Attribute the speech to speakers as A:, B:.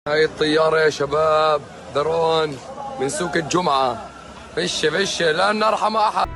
A: هاي الطيارة يا شباب، درون من سوق الجمعة. فش فش، لن نرحم أحد.